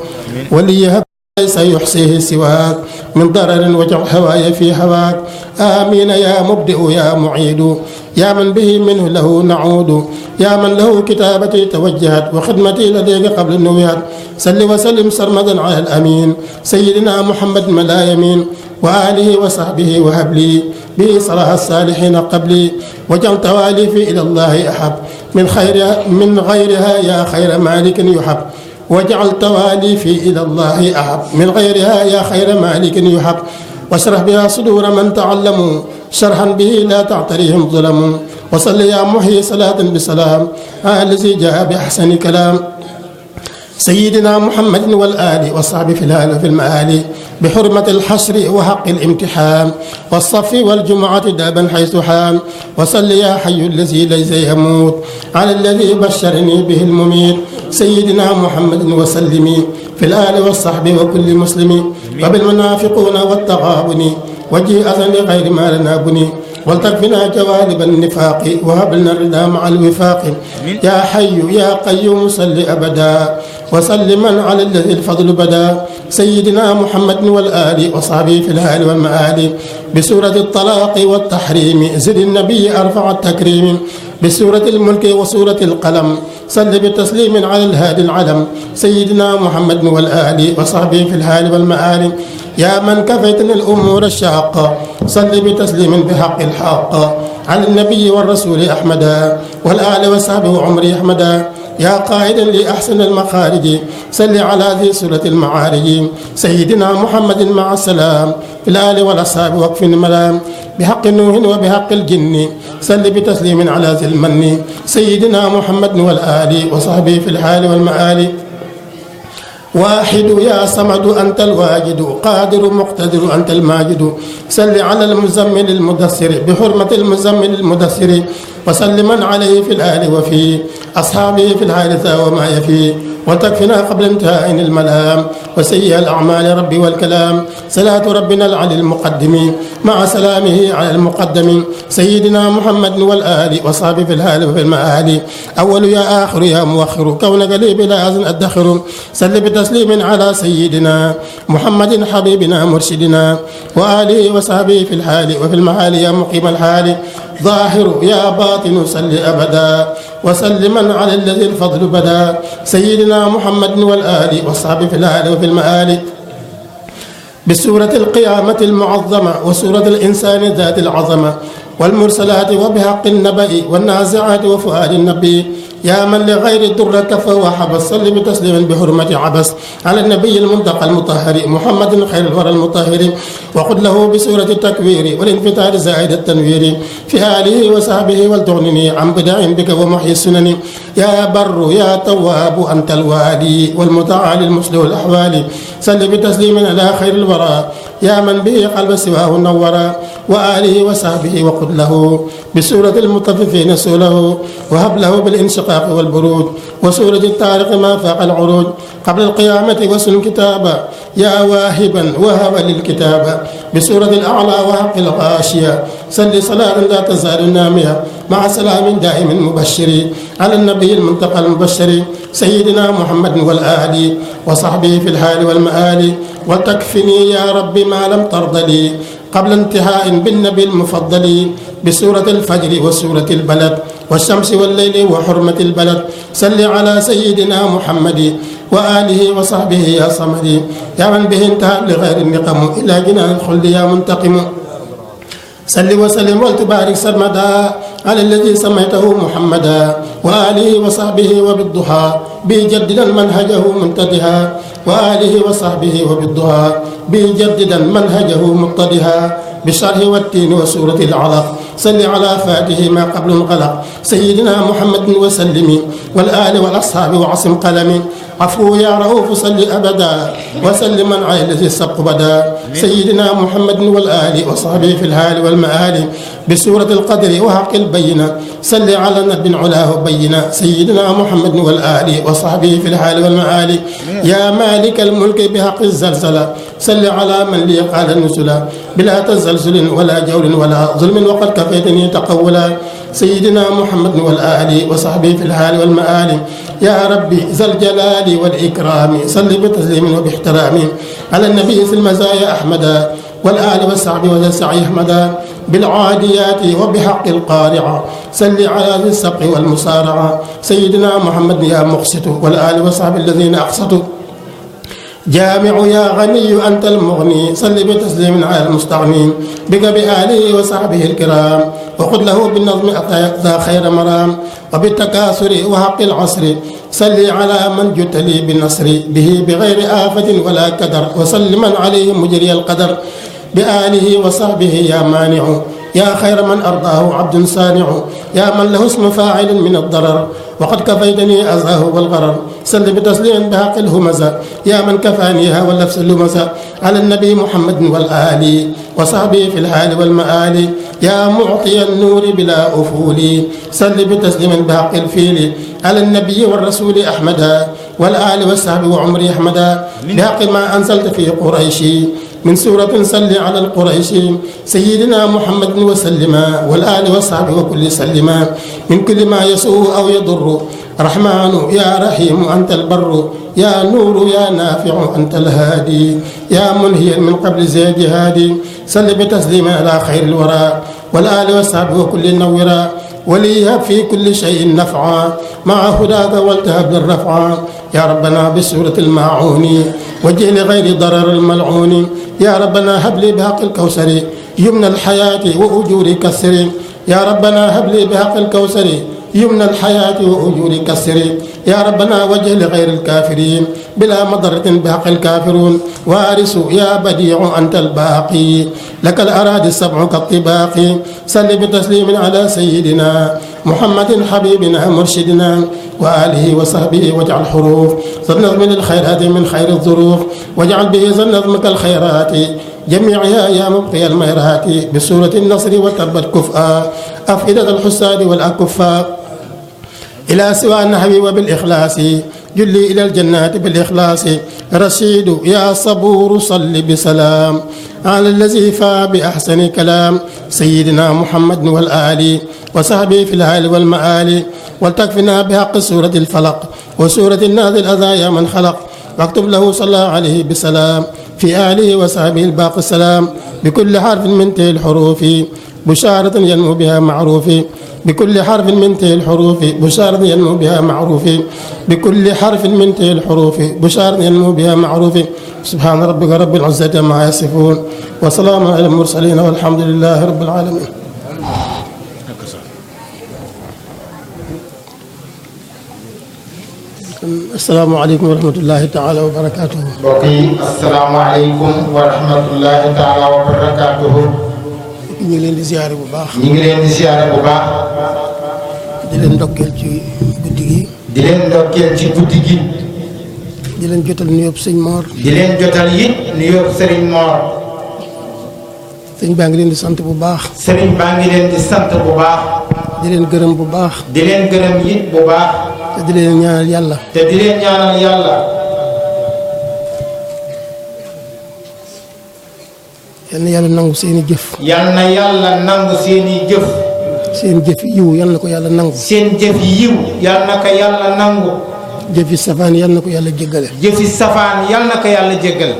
وليهب ليس يحصيه سواك من ضرر وجع هواي في هواك آمين يا مبدئ يا معيد يا من به منه له نعود يا من له كتابتي توجهت وخدمتي لديك قبل النويات صل وسلم سرمدا على الأمين سيدنا محمد ملا يمين وآله وصحبه وهب لي به صلاح الصالحين قبلي وجعل تواليفي إلى الله أحب من غيرها يا خير مالك يحب واجعل تواليفي إلى الله أحب من غيرها يا خير مالك يحب واشرح بها صدور من تعلموا شرحا به لا تعتريهم ظلم وصل يا محيي صلاة بسلام على الذي جاء بأحسن كلام سيدنا محمد والآل والصحب في الهال وفي المآل بحرمة الحشر وحق الامتحان والصف والجمعة دابا حيث حام وصل يا حي الذي ليس يموت على الذي بشرني به المميت سيدنا محمد وسلمي في الآل والصحب وكل مسلم وبالمنافقون والتغابن وجيء أذن غير ما لنا بني ولتكفنا جوالب النفاق وهب لنا الرضا مع الوفاق يا حي يا قيوم صل أبدا وسلما على الذي الفضل بدا سيدنا محمد والآل وصحبه في الهال والمآل بسورة الطلاق والتحريم زد النبي أرفع التكريم بسورة الملك وسورة القلم صل بتسليم على الهادي العلم سيدنا محمد والآل وصحبه في الهال والمآل يا من كفيتني الأمور الشاقة صل بتسليم بحق الحق على النبي والرسول أحمدا والآل وصحبه عمري أحمدا يا قائدا لأحسن المخارج صل على ذي سورة المعارج سيدنا محمد مع السلام في الآل والأصحاب وقف الملام بحق نوح وبحق الجن صل بتسليم على ذي المن سيدنا محمد والآل وصحبه في الحال والمآل واحد يا صمد أنت الواجد قادر مقتدر أنت الماجد صل على المزمل المدثر بحرمة المزمل المدثر وسلما عليه في الآل وفي أصحابه في الحادثة وما يفي وتكفنا قبل انتهاء الملام وسيئ الأعمال ربي والكلام صلاة ربنا العلي المقدم مع سلامه على المقدم سيدنا محمد والآل وصحبه في الهال وفي المآل أول يا آخر يا مؤخر كونك لي بلا أذن أدخر سل بتسليم على سيدنا محمد حبيبنا مرشدنا وآله وصحبه في الحال وفي المحال يا مقيم الحال ظاهر يا باطن صل أبدا وسلما على الذي الفضل بدا سيدنا محمد والآل والصحب في الآل وفي المآل بسورة القيامة المعظمة وسورة الإنسان ذات العظمة والمرسلات وبحق النبأ والنازعات وفؤاد النبي يا من لغير الدر كفى وحبس صل بتسليم بحرمة عبس على النبي المنتقى المطهر محمد خير الورى المطهر وقل له بسورة التكوير والانفتاح زائد التنوير في آله وصحبه ولتغنني عن بدع بك ومحيي السنن يا بر يا تواب أنت الوالي والمتعالي المصلح الأحوال صل بتسليم على خير الورى يا من به قلب سواه نورا وآله وصحبه وقل له بسورة المطففين سوله وهب له بالانشقاق والبروج وسورة الطارق ما فاق العروج قبل القيامة وسن كتابا يا واهبا وهب للكتاب بسورة الأعلى وحق الغاشية صل صلاة لا تزال نامية مع سلام دائم مبشر على النبي المنتقى المبشر سيدنا محمد والآل وصحبه في الحال والمآل وتكفني يا رب ما لم ترض لي قبل انتهاء بالنبي المفضل بسورة الفجر وسورة البلد والشمس والليل وحرمة البلد صل على سيدنا محمد وآله وصحبه يا صمد يا من به انتهى لغير النقم إلى جنان الخلد يا منتقم صل وسلم وتبارك سرمدا على الذي سميته محمدا وآله وصحبه وبالضحى بيجددا منهجه منتدها وآله وصحبه وبالضحى بيجددا منهجه مقتدها بالشرح والتين وسورة العلق صل على فاته ما قبل انقلق سيدنا محمد وسلم والآل والأصحاب وعصم قلم عفو يا رؤوف صل أبدا وسلم على الذي السبق بدا سيدنا محمد والآل وصحبه في الحال والمآل بسورة القدر وحق البينة صل على نبي علاه بينا سيدنا محمد والآل وصحبه في الحال والمآل يا مالك الملك بحق الزلزلة صل على من لي قال النزلا بلا تزلزل ولا جور ولا ظلم وقد كفيتني تقولا سيدنا محمد والآل وصحبه في الحال والمآل يا ربي ذا الجلال والإكرام صل بتسليم وباحترام على النبي في المزايا أحمدا والآل والصحب وذا السعي أحمدا بالعاديات وبحق القارعة صل على ذي السبق والمسارعة سيدنا محمد يا مقسط والآل والصحب الذين أقسطوا جامع يا غني أنت المغني صل بتسليم على المستغني بك بآله وصحبه الكرام وخذ له بالنظم ذا خير مرام وبالتكاثر وحق العصر صل على من جئت لي بالنصر به بغير آفة ولا كدر وصل من عليه مجري القدر بآله وصحبه يا مانع يا خير من أرضاه عبد صانع يا من له اسم فاعل من الضرر وقد كفيتني أذاه والغرر صل بتسليم بحق الهمزة يا من كفانيها واللفظ اللمزة على النبي محمد والآل وصحبه في الحال والمآل يا معطي النور بلا أفول صل بتسليم بحق الفيل على النبي والرسول أحمدا والآل والصحب وعمري أحمدا بحق ما أنزلت في قريش من سورة صل على القريش سيدنا محمد وسلما والآل والصحب وكل سلما من كل ما يسوء أو يضر رحمن يا رحيم أنت البر يا نور يا نافع أنت الهادي يا منهيا من قبل زي جهادي صل بتسليما على خير الورى والآل والصحب وكل نورا وليهب في كل شيء نفعا مع هداك والتهب للرفعا يا ربنا بسورة الماعون وجه لغير ضرر الملعون يا ربنا هب لي بحق الكوثر يمن الحياة وأجور كسر يا ربنا هب لي بحق الكوثر يمن الحياة وأجور كسر يا ربنا وجه لغير الكافرين بلا مضرة بحق الكافرون وارث يا بديع أنت الباقي لك الأراضي السبع كالطباق صل بتسليم على سيدنا محمد حبيبنا مرشدنا وآله وصحبه واجعل حروف ذا النظم للخيرات من خير الظروف واجعل به ذا النظم كالخيرات جميعها يا مبقي الميرات بسورة النصر وتربت كفءا أفئدة الحساد والأكفاء إلى سوى النحو وبالإخلاص جلي إلى الجنات بالإخلاص رشيد يا صبور صل بسلام على الذي فا بأحسن كلام سيدنا محمد والآل وصحبه في الهال والمآل ولتكفنا بحق سورة الفلق وسورة الناس الأذى يا من خلق واكتب له صلى الله عليه بسلام في آله وصحبه الباقي السلام بكل حرف من تلك الحروف بشارة ينمو بها معروف بكل حرف من تلك الحروف بشارة ينمو بها معروف بكل حرف من تلك الحروف بشارة ينمو بها معروف سبحان ربك رب العزة عما يصفون وسلام على المرسلين والحمد لله رب العالمين. السلام عليكم ورحمة الله تعالى وبركاته. بقي السلام عليكم ورحمة الله تعالى وبركاته. ñu ngi leen di ziare bu baax. ñu ngi leen di ziare bu baax. di leen ndokkeel ci guddi gi. di leen ndokkeel ci guddi gi. di leen jotal nuyoo sëñ Mor. di leen jotal it nuyoo sëriñ Mor. sëñ baa ngi leen di sant bu baax. sëriñ baa ngi leen di sant bu baax. di leen gërëm bu baax. di leen gërëm it bu baax. te di leen ñaanal yàlla. te di leen ñaanal yàlla. yal na yàlla nangu seeni jëf. yal na yàlla nangu seeni jëf. seen jëf yiw yal na ko yàlla nangu. seen jëf yiw yal na ko yàlla nangu. jëfi safaan yal na ko yàlla jéggale. jëfi safaan yal na ko yàlla jéggal.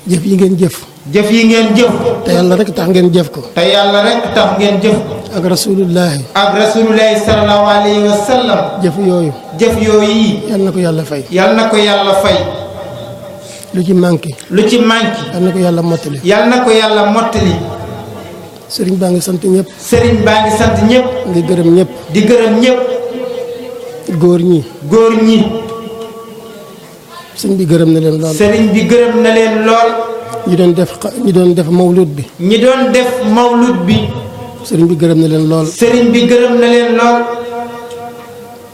jëf yi ngeen jëf. jëf yi ngeen jëf. te yàlla rek tax ngeen jëf ko. te yàlla rek tax ngeen jëf ko. ak rasulullahi. ak rasulullahi sallallahu alayhi wa sallam. jëf yooyu. jëf yooyu. yal na ko yàlla fay. yal na ko yàlla fay. lu ci manqué. lu ci manqué. yal na ko yàlla mottali. yal na ko yàlla mottali. sëriñ baa ngi sant ñëpp. sëriñ baa ngi sant ñëpp. di gërëm ñëpp. di gërëm ñëpp. góor ñi. góor ñi. sëriñ bi gërëm na leen lool. sëriñ bi gërëm na leen lool. ñi doon def mawlud bi. ñi doon def mawlud bi. sëriñ bi gërëm na leen lool. sëriñ bi gërëm na leen lool.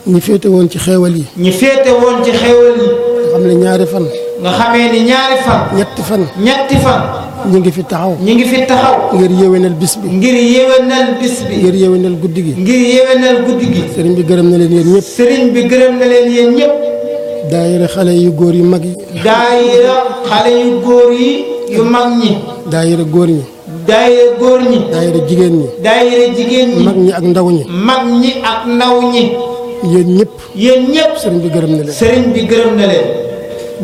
ñi féete woon ci xeewal yi. ñi féete woon ci xéewal yi. nga xam ne ñaari fan. nga xamee ni ñaari fan. ñetti fan. ñetti fan. ñu ngi fi taxaw. ñi ngi fi taxaw. ngir yéwénal bis bi. ngir yéwénal bis bi. ngir yéwénal guddi gi. ngir yéwénal guddi gi. sëriñ bi gërëm na leen yéen ñëpp. sëriñ bi gërëm na leen yéen ñëpp. daayira xale yu góor yu mag yi. daayira xale yu góor yi yu mag ñi. daayira góor ñi. daayira góor ñi. daayira jigéen ñi. daayira jigéen ñi. mag ñi ak ndaw ñi. mag ñi ak ndaw ñi. yéen ñëpp. yéen ñëpp. sëriñ bi gërëm na leen. sëriñ bi gërëm na leen.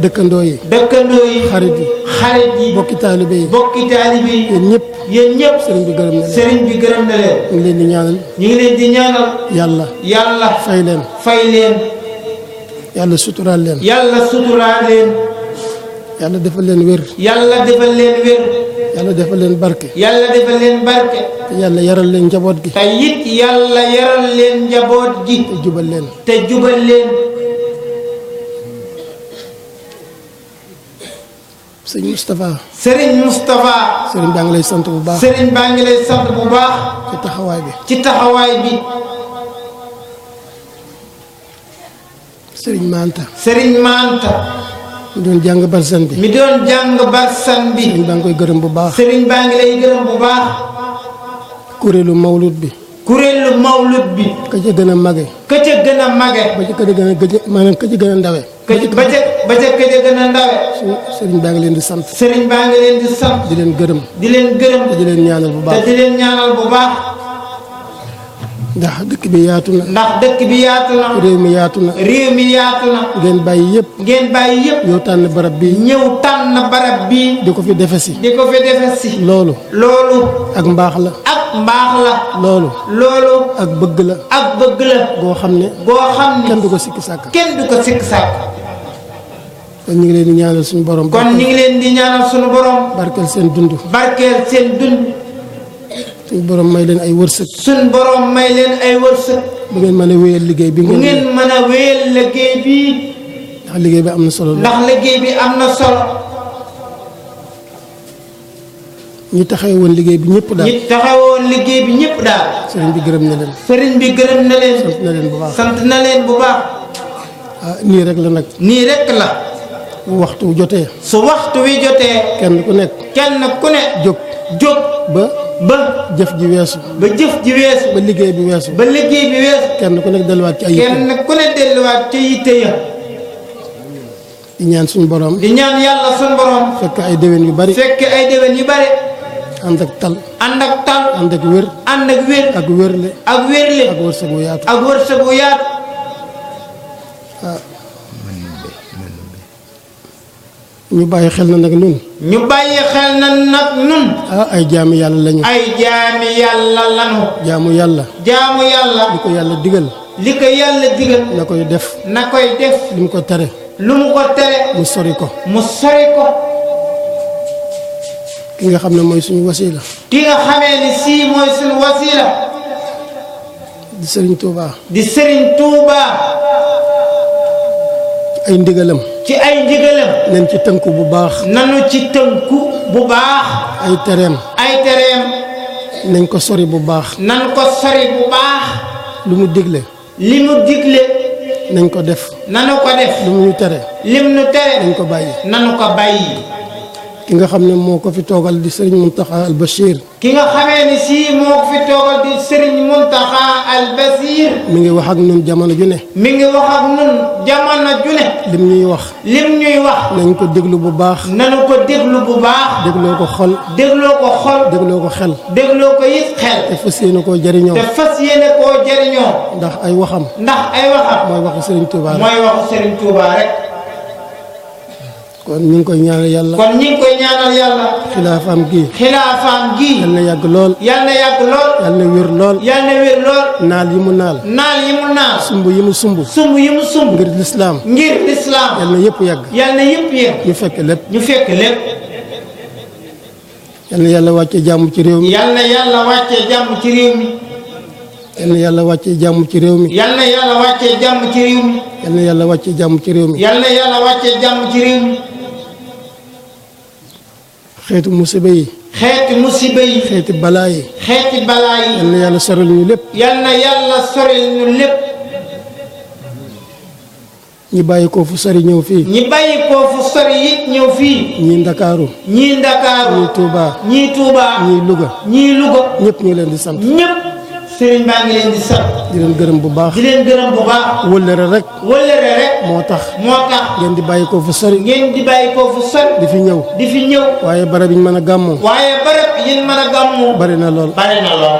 dëkkandoo yi. dëkkandoo yi. xarit yi. xarit yi. bokki taalibe yi. bokki taalibe yi. yéen ñëpp. yéen ñëpp. sëriñ bi gërëm na leen. sëriñ bi gërëm na leen. ñu ngi leen di ñaanal. ñu ngi leen di ñaanal. yàlla. yàlla fay leen. fay leen. yàlla suturaal leen. yàlla suturaal leen. yàlla defal leen wér. yàlla defal leen wér. yàlla defal leen barke. yàlla defal leen barke. te yàlla yaral leen njaboot gi. te it yàlla yaral leen njaboot gi. te jubal leen. te jubal leen. sëñ Moustapha. Serigne Moustapha. sëriñ baa ngi lay sant bu baax. Serigne baa ngi lay sant bu baax. ci taxawaay bi. ci taxawaay bi. sëriñ Manta. Serigne Manta. mi doon jàng barsan bi. mi doon jàng barsan bi. sëriñ baa ngi koy gërëm bu baax. Serigne baa ngi lay gërëm bu baax. kuréelu mawlud bi. kuréelu mawlud bi. ka ca gën a mage. ka ca gën a mage. ba ca gën a gëj maanaam ka ca gën a ndawe. ba ca ka ca gën a ndawe. sëriñ baa ngi leen di sant. Serigne baa ngi leen di sant. di leen gërëm. di leen gërëm. te di leen ñaanal bu te baax. di leen ñaanal bu baax. ndax dëkk bi yaatu na. ndax dëkk bi yaatu na. réew mi yaatu na. réew mi yaatu na. ngeen bàyyi yëpp. ngeen bàyyi yëpp. ñëw tànn barab bi. ñëw tànn barab bii. di ko fi defe si. di ko fi defe si. loolu. loolu. ak mbaax la. ak mbaax la. loolu. loolu. ak bëgg la. ak bëgg la. goo xam ne. goo xam ni kenn du ko sikki sàkk. kenn du ko sikk sàkk. kon ñu ngi leen di ñaanal suñu borom. kon ñu ngi leen di ñaanal suñu borom. barkeel seen dund. barkeel seen dund. suñu borom may leen ay wërsëg. suñu borom may leen ay wërsëg. bu ngeen mën a wéyal liggéey bi. bu ngeen mën a wéyal liggéey bi. ndax liggéey bi am na solo. ndax liggéey bi am na solo. ñi taxaw woon liggéey bi ñëpp daal. ñi taxawoon liggéey bi ñëpp daal. sëriñ bi gërëm na leen. sëriñ bi gërëm na leen. sant na leen bu baax. sant na leen bu baax. ah nii rek la nag. nii rek la. bu waxtu jotee. su waxtu wi jotee. kenn ku nekk. jóg. ba jëf ji weesu. ba jëf ji weesu. ba liggéey bi weesu. ba liggéey bi weesu. kenn ku nekk delluwaat ci ay yitte. kenn ku ne delluwaat ci yitte ya. di ñaan suñu borom. di ñaan yàlla suñu borom. fekk ay déwén yu bari. fekk ay déwén yu bari. ànd ak tal. ànd ak tal. ànd ak wér. ànd ak wér. ak wérle. ak wérle. ak wërsëg bu yaatu. ak wërsëg bu yaatu. ñu bàyyi xel na nag nun. ñu bàyyi xel na nag nun. ay jaami yàlla lañu. ay jaami yàlla lañu. jaamu yàlla. jaamu yàlla. li ko yàlla digal. li ko yàlla digal. na koy def. na koy def. li mu ko tere. lu mu ko tere. mu sori ko. mu sori ko. ki nga xam ne mooy suñu wasiila. ki nga xamee ni sii mooy suñu wasiila. di Serigne Touba. di Serigne Touba. ay ndigalam. ci ay ndigalam. nañ ci tënku bu baax. nanu ci tënku bu baax. ay tereem. ay tereem. nañ ko sori bu baax. nan ko sori bu baax. lu mu digle. li mu digle. nañ ko def. nanu ko def. lu mu ñu tere. lim nu tere. nañ ko bàyyi. nanu ko bàyyi. ki nga xam ne moo ko fi toogal di Serigne Mountakha Al Bachir. ki nga xamee ni sii moo ko fi toogal di Serigne Mountakha Al Bachir. mi ngi wax ak ñun jamono ju ne. mi ngi wax ak ñun jamono ju ne. lim ñuy wax. lim ñuy wax. nañ ko déglu bu baax. nanu ko déglu bu baax. dégloo ko xol. dégloo ko xol. dégloo ko xel. dégloo ko it xel. te fas yéene koo jëriñoo. te fas yéene koo jëriñoo. ndax ay waxam. ndax ay waxam. mooy waxu Serigne Touba rek. mooy waxu Serigne Touba rek. kon ñu ngi koy ñaanal yàlla. kon ñu ngi koy ñaanal yàlla. xilaafaam gi. xilaafaam gi. yal na yàgg lool. yal na yàgg lool. yal na wér lool. yal na wér lool. naal yi mu naal. naal yi mu naal. sumb yi mu sumb. sumb yi mu sumb. ngir lislaam. ngir lislaam. yal na yëpp yàgg. yal na yëpp yëgg. ñu fekk lépp. ñu fekk lépp. yal na yàlla wàcce jàmm ci réew mi. yal na yàlla wàccee jàmm ci réew mi. yal na yàlla wàcce jàmm ci réew mi. yal na yàlla wàccee jàmm ci réew mi. yal na yàlla wàcce jàmm ci réew mi. yal na yàlla wàccee jàmm ci réew mi. xeetu musiba yi. xeeti musiba yi. xeeti balaa yi. xeeti balaa yi. yal na yàlla soril ñu lépp. yal na yàlla soril ñu lépp. ñi bàyyi ko fu sori ñëw fii. ñi bàyyi ko fu sori it ñëw fii. ñii Ndakaaru. ñii Ndakaaru. ñii Touba. ñii Touba. ñii Louga. ñii Louga. ñëpp ñu leen di sant. ñëpp sëriñ baa ngi leen di sant. di leen gërëm bu baax. di leen gërëm bu baax. wëllëre rek. wëllëre rek. moo tax. moo tax. ngeen di bàyyi ko fu sori. ngeen di bàyyi ko fu sori. di fi ñëw. di fi ñëw. waaye barab yi ñu mën a gàmmoo. waaye barab yéen mën a gàmmu. bari na lool. bari na lool.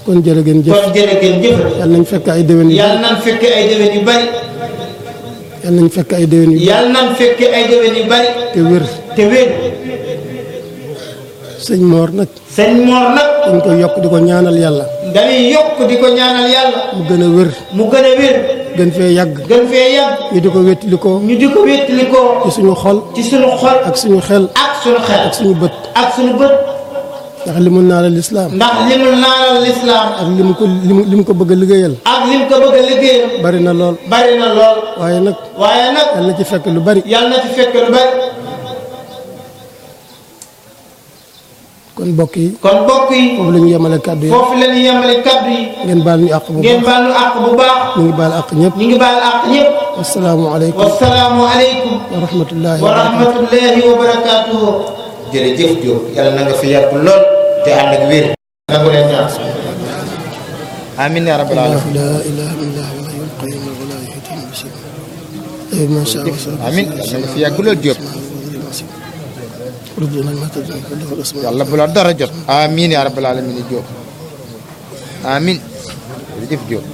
kon jërë ngeen jëf. kon jërë ngeen jëf. yal nañ fekk ay déwén yu bari. yal nañ fekk ay déwén yu bari. yal nañ fekk ay déwén yu bari. yal nañ fekk ay déwén yu bari. te wér. te wér. sëñ Mor nag. sëñ Mor nag. dañ koy yokk di ko ñaanal yàlla. dañuy yokk di ko ñaanal yàlla. mu gën a wér. mu gën a wér. gën fee yàgg. gën fee yàgg. ñu di ko wétali ko. ñu di ko wéttali ko. ci suñu xol. ci suñu xol. ak suñu xel. ak suñu xel. ak suñu bët. ak suñu bët. ndax li mu naalal lislaam. ndax li mu naalal lislaam. ak li mu ko bëgg a liggéeyal. ak li mu ko bëgg a liggéeyal. bari na lool. bari na lool. waaye nag. waaye nag. yal na ci fekk lu bari. yal na ci fekk lu bari. kon mbokk yi. kon mbokk yi. foofu la ñu yemale kàddu yi. foofu la ñu yemale kàddu yi. ngeen baal ñu àq bu ngeen baax. baal ñu àq bu baax. ñu ngi baal àq ñëpp. ñu ngi baal àq ñëpp. wasalaamualeykum. wasalaamualeykum. wa rahmatullahi wa rahmatullahi wa barakaatuhu. jërëjëf Diop yàlla na nga fi yàgg lool te ànd ak wér. nangu leen ñaan. amiin yaa rabbal aalamiin. la ilaha illa huwa al-hayyul qayyum la ya'tihi bismihi. ma sha Allah. amiin yàlla na nga fi yàgg lool Diop. yàlla bu la dara jot. amiin yaa rabbal aalamiin Diop. amiin jërëjëf Diop.